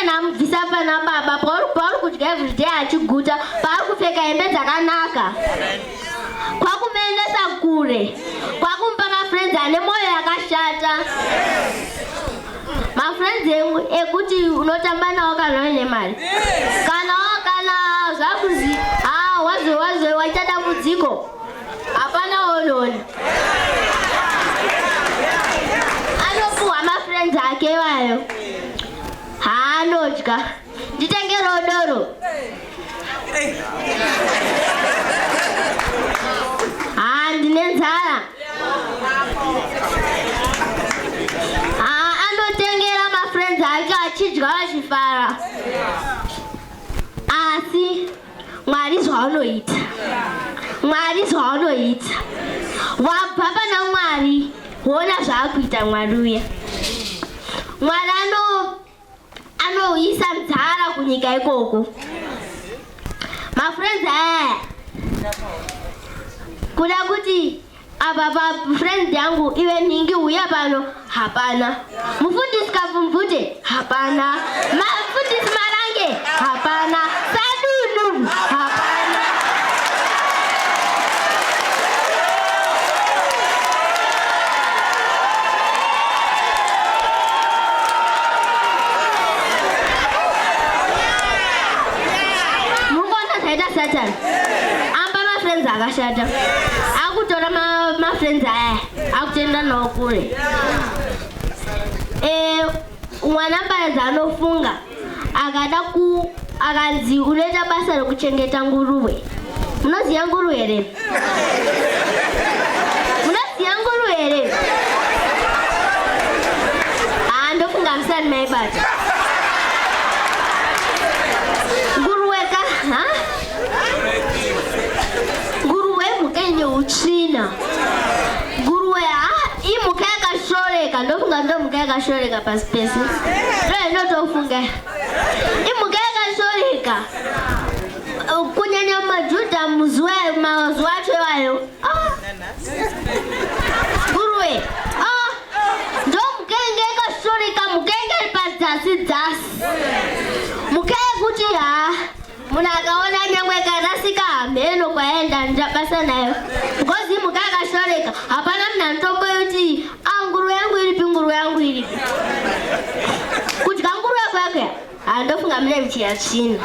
Satani amubvisa pana baba pauri pauri kudya everyday achiguta paari kupfeka hembe dzakanaka kwakumuendesa kure kwakumupa mafriends ane mwoyo yakashata mafriends ekuti unotamba nawo kana uine mari kana kana zvakuzi ha wazo wazo waita dambudziko hapana waunoona anopuhwa mafriends ake vayo haanodya nditengerewo doro haa ndine nzara haa anotengera mafriends ake achidya vachifara asi Mwari zvaunoita, Mwari zvaunoita, wabva pana Mwari, wona zvaakuita Mwari uya. Mwari ano anouyisa nzara kunyika ikoko. Mafriends aya kuda kuti apa pa friend yangu iwe nhingi huya pano hapana mufundisi kapfumvute hapana mafundisi marange hapana sadunu hapana mukuona zvaita satani amba mafriends akashata akutora mafriends aya akutoenda nawo kure eh, mwana mbaradza anofunga akada ku akanzi unoita basa rekuchengeta nguruve munoziva nguruve here munoziva nguruve here haa ndofunga musani maibata nguruve ka ha Nguruwe imhuka ine utsvina. Nguruwe ha imhuka yakashoreka ndofunga ndo mhuka yakashoreka pasi pese. Ndo inotofunga. Imhuka yakashoreka. Kunyanya maJudha muzuva mazuva acho iwayo. Ah. Nguruwe. Ah. Ndo mhuka inge yakashoreka mhuka inge iri padzasi dzasi. Mhuka yekuti ha Munhu akaona nyangwe ikarasika hamheno kwaenda ndabasa nayo because imhuka yakashoreka hapana munhu anotomboyoti ah nguruve yangu iripi nguruve yangu iripi kudya nguruve kwake handofunga mune michiya tsvina.